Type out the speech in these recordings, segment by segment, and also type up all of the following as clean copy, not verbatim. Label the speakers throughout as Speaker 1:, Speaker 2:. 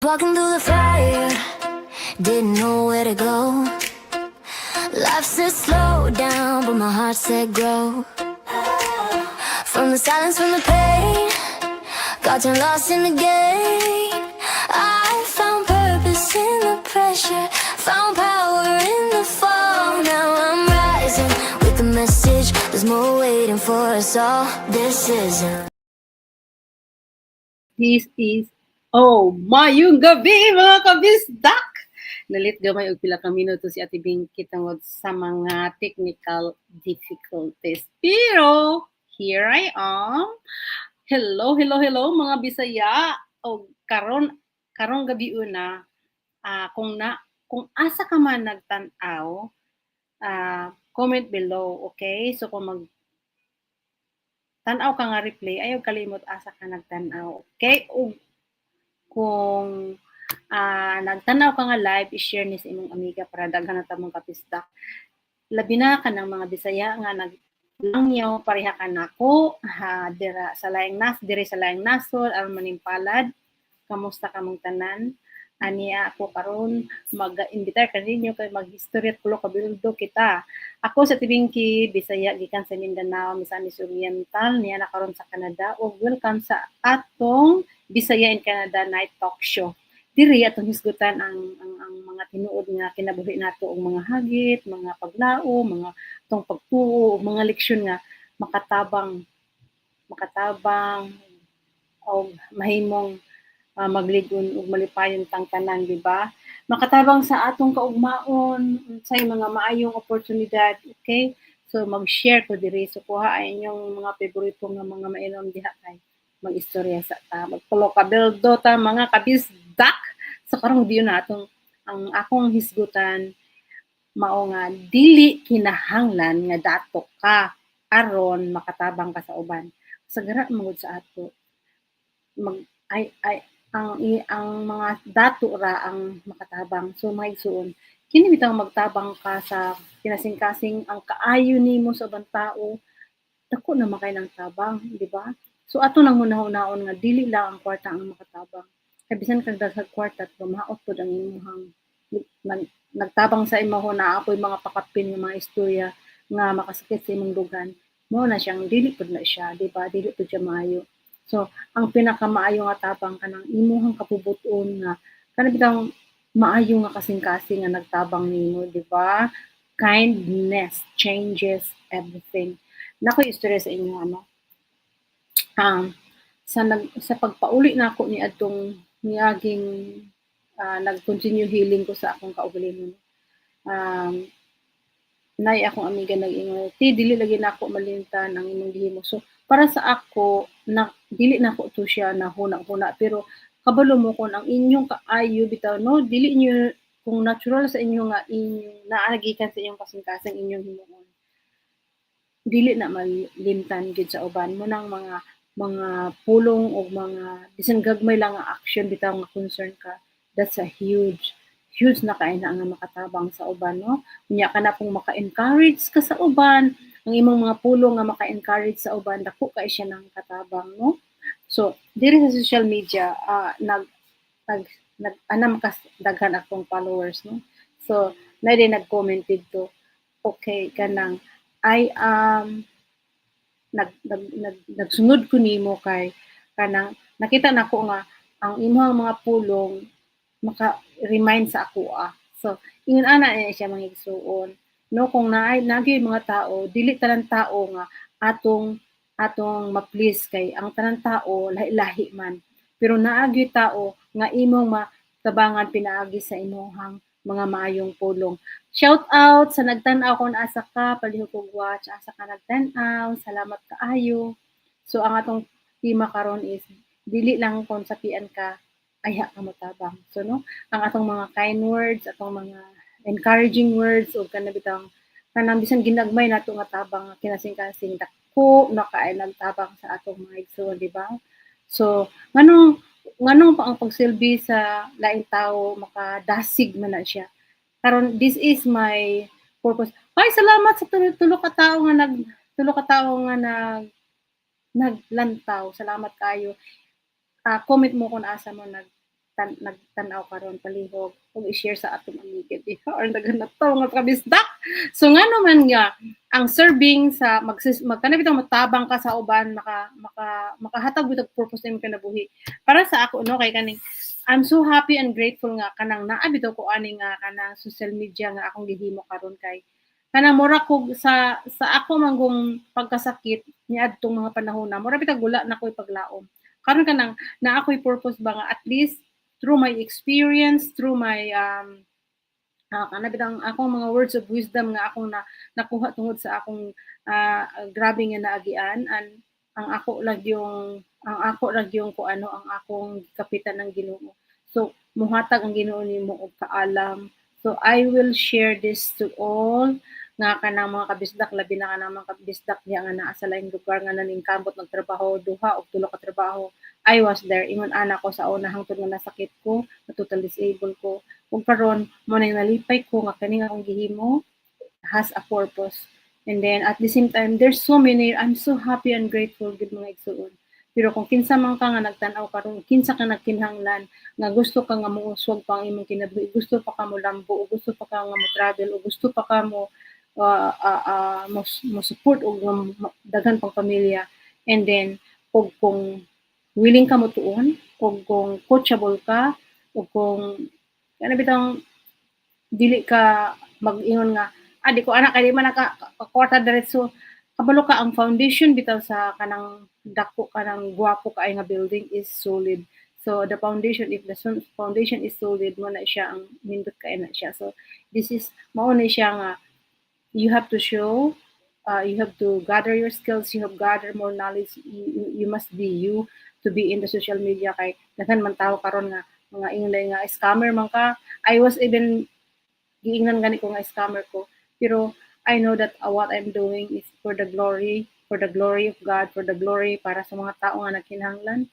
Speaker 1: Walking through the fire, didn't know where to go. Life said slow down, but my heart said grow. From the silence, from the pain, got turned lost in the game. I found purpose in the pressure, found power in the fall. Now I'm rising with the message, there's more waiting for us all. This isn't.
Speaker 2: This is, oh, mayong gabi, mga kabisdak! Na-late gamay og pila ka minuto si Ate Binky tungod sa mga technical difficulties. Pero, here I am. Hello, hello, hello, mga Bisaya. O karon karong gabi una, kung asa ka man nagtan-aw, comment below, okay? So kung mag tan-aw ka nga replay, ayaw kalimot asa ka nagtan-aw, okay? Ug kung nagtan-aw ka nga live, i-share ni sa imong amiga para daghan na ta mong kabisdak. Labi na kanang mga Bisaya nga naglangyaw pareha ka nako ha, dira sa laing nas diri sa laing nasod aron manimpalad. Kamusta kamong tanan? Ania ako karon mag-imbitar kaninyo kay mag-istorya at tulo kabildo kita. Ako sa Tibingki, Bisaya gikan sa Mindanao, Misamis Oriental, niya na karon sa Canada, ug welcome sa atong Bisaya in Canada Night Talk Show. Diri atong hisgutan ang mga tinuod nga kinabuhi nato og mga hagit, mga paglao, mga atong pagtuo, ug mga leksyon nga makatabang makatabang og mahimong magligon ug malipayon tang tanan, di ba? Makatabang sa atong kaugmaon, sa mga maayong oportunidad, okay? So mag-share ko diri, so kuha ay inyong mga paborito nga mga mainom diha kay mag-istorya sa ta. Magtulo kabildo ta, mga kabisdak. So karong diyo na atong ang akong hisgutan mao nga dili kinahanglan nga dato ka aron makatabang ka sa uban. Sagara man gud sa ato mag ay ay ang mga dato ra ang makatabang. So mga igsuon, kini bitaw magtabang ka sa kinasing-kasing ang kaayo nimo sa ubang tao, dako na man kay ng tabang, di ba? So ato nang hunahun-hunaon nga dili lang ang kwarta ang makatabang. Kay bisan kag daghang kwarta, maot pud ang imong nagtabang sa imo naa poy mga pakapin nga mga istorya nga makasakit sa imong dughan, mao na siyang dili pud na siya, di ba? Dili pud siya maayo. So, ang pinakamaayo nga tabang kanang imuhang kabubut-on nga kana bitawng maayo nga kasing-kasing nga nagtabang nimo, di ba? Kindness changes everything. Nakoy istorya sa inyo, ano. Sa pagpauli nako ni adtong niaging nag-continue healing ko sa akong kaugalingon. Nay akong amiga nag-ingon, "Ti, dili lagi nako malimtan ang imong gihimo." So para sa ako na dili nako to siya na huna-huna, pero kabalo mo kon ang inyong kaayo bitaw, no, dili niyo kung natural sa inyo nga inyong naa gikan sa inyong kasing-kasing inyong himuon, dili na malimtan gyud sa uban mo nang mga pulong o mga bisan gagmay lang nga action bitaw nga concern ka. That's a huge huge na kay na nga makatabang sa uban, no? Unya ka na pong maka-encourage ka sa uban, ang imong mga pulong nga maka-encourage sa uban, dako kay siya ng katabang, no? So diri sa social media, nag nag nag anam kas daghan akong followers, no? So na din nag-comment didto, okay, kanang I am nag, nag, nag nagsunod ko nimo kay kanang nakita nako nga ang imong mga pulong maka-remind sa ako ah. So ingon ana na siya, mga igsuon, no? Kung naay nagyoy mga tao, dili tanan tao nga atong ma-please kay ang tanan tao lahi-lahi man, pero naa gyud tao nga imong matabangan pinaagi sa imong mga maayong pulong. Shout out sa nagtan-aw. Kung asa ka, palihog og watch asa ka nagtan-aw. Salamat kaayo. So ang atong tema karon is dili lang kung sapian ka ayha ka motabang. So no, ang atong mga kind words, atong mga encouraging words o kana bitang kanang bisan ginagmay nato nga tabang nga kinasing-kasing, dako na kay nagtabang sa atong mga igsoon, di ba? So nganong pa ang pagsilbi sa laing tawo makadasig man na siya karon? This is my purpose. Ay, salamat sa tulo ka tawo nga nag tulo ka tawo nga naglantaw. Salamat kayo. Comment mo kung asa mo nagtan nagtan-aw karon, palihog ug i-share sa atong amiga diha or daghan na to mga kabisdak. So ngano man nga ang serving sa magsis magkana bitong matabang ka sa uban, makahatag bitog purpose nimo kinabuhi. Para sa ako, no, kay kaning I'm so happy and grateful nga kanang naa bitaw ko ani nga kanang social media nga akong gihimo karon, kay kanang mura kog sa ako manggong pagkasakit niadtong mga panahon na mura bitag wala na ko'y paglaom. Karon kanang naa ko'y purpose ba nga at least through my experience, through my kana bitang akong mga words of wisdom nga akong na nakuha tungod sa akong grabe nga naagian, and ang ako lang yung kung ano ang akong kapitan ng Ginoo. So muhatag ang Ginoo nimo og kaalam. So I will share this to all nga kanang mga kabisdak, labi na kanang mga kabisdak niya nga naa sa laing lugar nga naningkamot nagtrabaho, duha og tulo ka trabaho. I was there, ingon ana ko sa una hangtod nga nasakit ko, na total disabled ko. Ug karon mo na nalipay ko nga kani nga akong gihimo has a purpose. And then at the same time, there's so many, I'm so happy and grateful gid, mga igsuon. Pero kung kinsa man ka nga nagtan-aw karon, kinsa ka nagkinahanglan nga gusto ka nga mouswag pa ang imong kinabuhi, gusto pa ka mo lambo, o gusto pa ka nga mo travel, o gusto pa ka mo support og daghan pang pamilya, and then og kung willing ka mo tuon, og kung coachable ka, o kung kana bitang dili ka mag-ingon nga, "Ah, di ko ana kay di man naka kwarta diretso." Kabalo ka ang foundation bitaw sa kanang dako, kanang gwapo kaayo nga building is solid. So the foundation, if the foundation is solid, mo na siya ang nindot kaayo na siya. So this is mao na siya nga you have to show, you have to gather your skills, you have gather more knowledge, you must be you to be in the social media, kay daghan man tao karon nga mga ingon nga scammer man ka. I was even giingnan gani ko nga scammer ko, pero I know that what I'm doing is for the glory of God, for the glory para sa mga tao nga nagkinahanglan.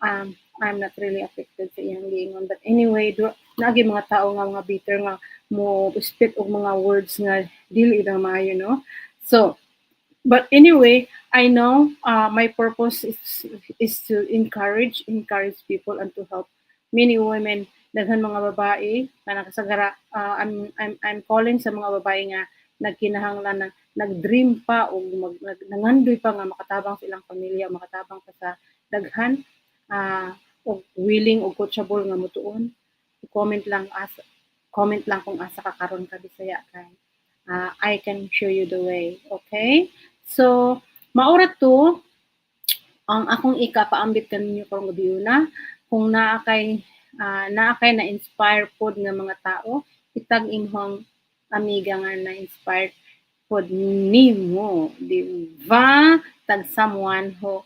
Speaker 2: I'm not really affected sa iyang giingon. But anyway, naagi mga tao nga mga bitter nga mo spit og mga words nga dili na maayo, no? So, but anyway, I know my purpose is to encourage people and to help many women, daghan mga babae kanang kasagara. I'm calling sa mga babae nga nagkinahanglan ng nag-dream pa o nangandoy pa nga makatabang sa ilang pamilya, makatabang pa sa daghan, og willing o coachable nga motuon. Comment lang kung asa ka karon ka Bisaya, kay I can show you the way. Okay? So, maura to ang akong ikapaambit kaninyo karong gabi na. Kung naa kay na inspire pod nga mga tao, i-tag imong amiga nga na inspired pod nimo, di ba? Tag someone who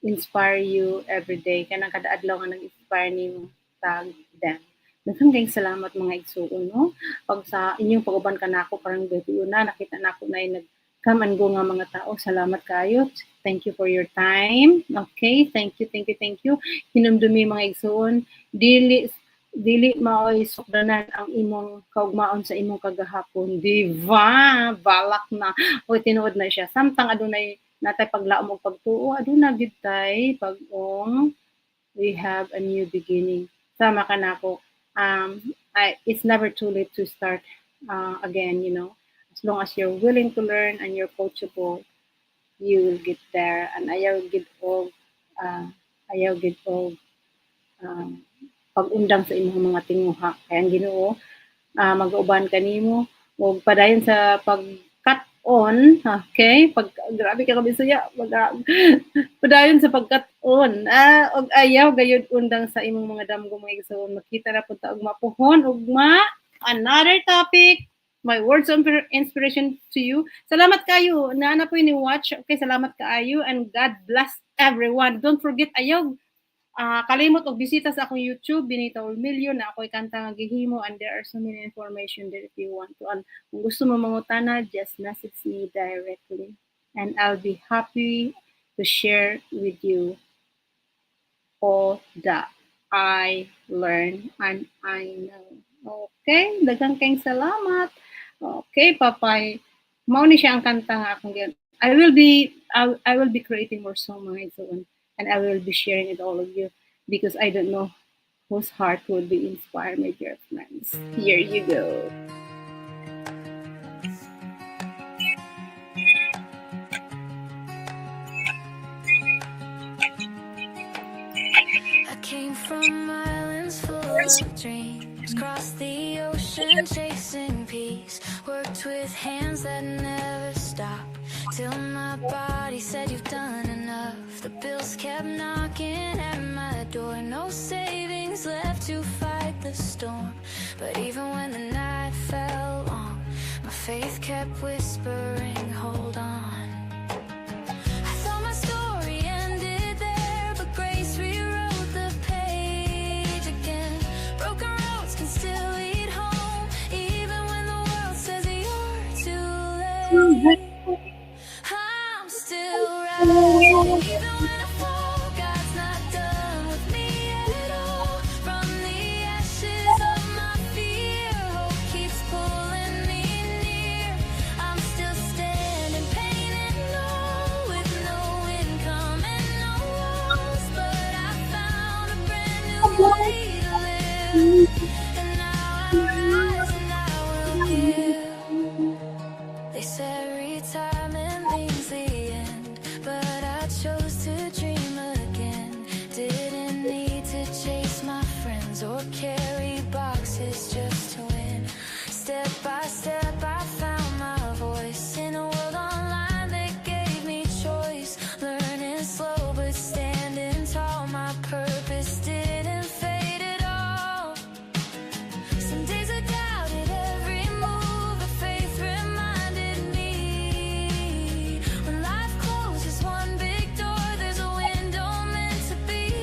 Speaker 2: inspire you every day, kanang kada adlaw nga nag-inspire nimo, tag them. Daghang kayong salamat, mga igsuon, no, pag sa inyong pag-uban kanako karong gabi na. Nakita nako na nag come and go nga mga tao. Salamat kayo. Thank you for your time. Okay, thank you, thank you, thank you. Hinumdumi, mga igsuon, dili dili maoy sukdanan ang imong kaugmaon sa imong kagahapon, di ba? Balak na. O tinuod na siya. Samtang adunay natay paglaom og pagtuo, aduna gid tay bag-ong, we have a new beginning. Sama ka nako. It's never too late to start again. As long as you're willing to learn and you're coachable, you will get there. And ayaw gid og pag-undang sa imong mga tinguha. Kay ang Ginoo mag-uban kanimo ug padayon sa pag cut on, okay? Pag grabe ka kabisaya, mag padayon sa pag cut on. Ah, og ayaw gayud undang sa imong mga damgo, mga igsoon. Makita na pud ta og mapuhon ugma. Another topic, my words of inspiration to you. Salamat kayo. Naa na po ni watch. Okay, salamat kaayo and God bless everyone. Don't forget, ayaw kalimot og bisita sa akong YouTube, Benita Olmilio, na ako'y kanta nga gihimo, and there are so many information there if you want to. And kung gusto mo mangutana, just message me directly and I'll be happy to share with you all that I learn and I know. Okay, daghang kayong salamat. Okay, papay. Mao ni siya ang kanta nga akong I will be creating more song, mga igsoon, and I will be sharing it all of you because I don't know Whose heart would be inspired, my dear friends? Here you go.
Speaker 1: I came from islands full of dreams, crossed the ocean chasing peace, worked with hands that never stop, till my body said, "You've done enough." The bills kept knocking at my door, no savings left to fight the storm. But even when the night fell long, my faith kept whispering, "Hold on." I thought my story ended there, but grace rewrote the page again. Broken roads can still lead home, even when the world says you're too late. I'm still rising, even when I fall. God's not done with me at all. From the ashes of my fear, hope keeps pulling me near. I'm still standing, pain and all, with no income and no walls. But I found a brand new way to live, and now I rise and I will give. They said retirement means the end, but I chose to dream again. Didn't need to chase my friends or carry boxes just to win. Step by step, I found my voice in a world online that gave me choice. Learning slow but standing tall. My purpose didn't fade at all. Some days I doubted every move, but faith reminded me. When life closes one big door, there's a window meant to be.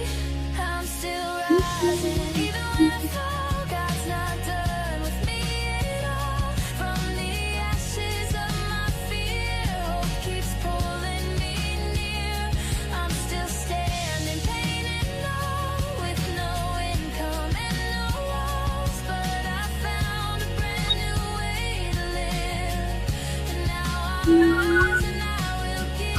Speaker 1: I'm still rising, even when I fall. God's not done with me at all. From the ashes of my fear, hope keeps pulling me near. I'm still standing, pain and all, with no income and no walls. But I found a brand new way to live, and now I rise and I will give.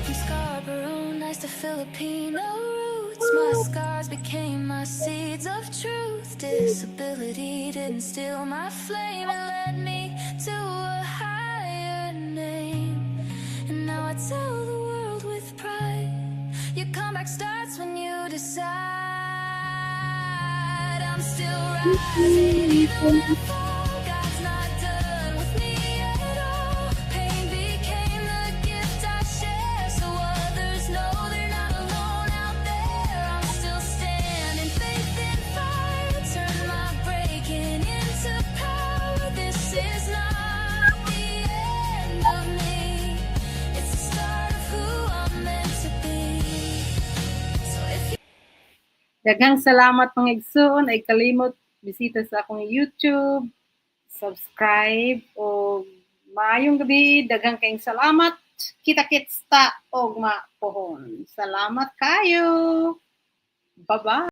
Speaker 1: From Scarborough nights to Filipino roots, my scars became my seeds of truth. Disability didn't steal my flame, it led me to a higher name. And now I tell the world with pride, your comeback starts when you decide. I'm still rising, even when I fall. God's not done with me at all. Pain became the gift I share, so others know they're not alone out there. I'm still standing, faith and fire. Turn my breaking into power. This is not the end of me. It's the start of who I'm meant to be. So if you
Speaker 2: Daghang salamat, mga igsoon. Ayaw kalimot bisita sa akong YouTube, subscribe o maayong gabi. Daghang kayong salamat. Kita-kits ta ugma pohon. Salamat kayo. Bye-bye.